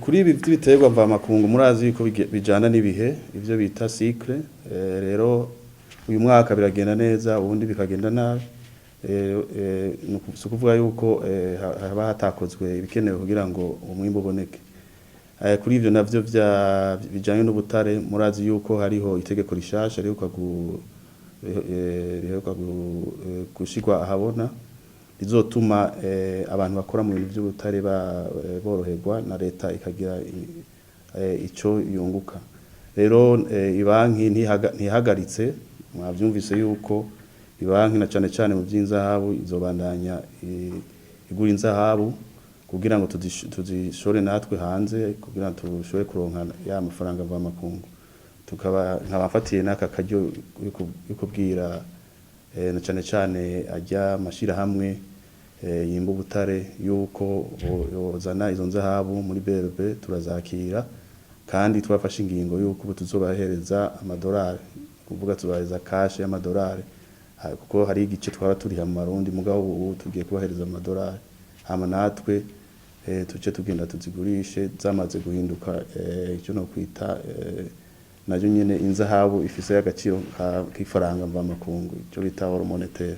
Kuri ibi vy'ibiterwa mvamakungu, murazi yuko bijana n'ibihe, ivyo bita cycle. Rero uyu mwaka biragenda neza, ubundi bikagenda nabi. Si ukuvuga yuko haba hatakozwe ibikenewe kugira ngo umwimbu uboneke. Kuri ivyo navyo bijanye n'ubutare, murazi yuko hariho itegeko rishasha riheruka gushirwa ahabona, rizotuma abantu bakora mu bintu vy'ubutare boroherwa, na leta ikagira ico yunguka. Rero ibanki ntihagaritse. Mwavyumvise yuko ibanki, na cane cane mu vy'inzahabu, izobandanya igura inzahabu kugira ngo tuzishore natwe hanze, kugira ngo tushobore kuronka ya mafaranga mvamakungu. Tukaba nkaba mfatiye n'aka karyo yo kubwira na cane cane arya amashirahamwe yimba ubutare yuko yozana izo nzahabu muri BRB, turazakira. Kandi twafashe ingingo yuko ubu tuzobahereza amadolari, kuvuga tubahereza cash y'amadolari, kuko hari igice twara turiha mu marundi, mugabo ubu tugiye kubahereza amadolari, hama natwe tuce tugenda tuzigurishe zamaze guhinduka icyo no kwita nayo nyene inzahabu ifise agaciro k'ifaranga mvamakungu, icyo bita or monétaire.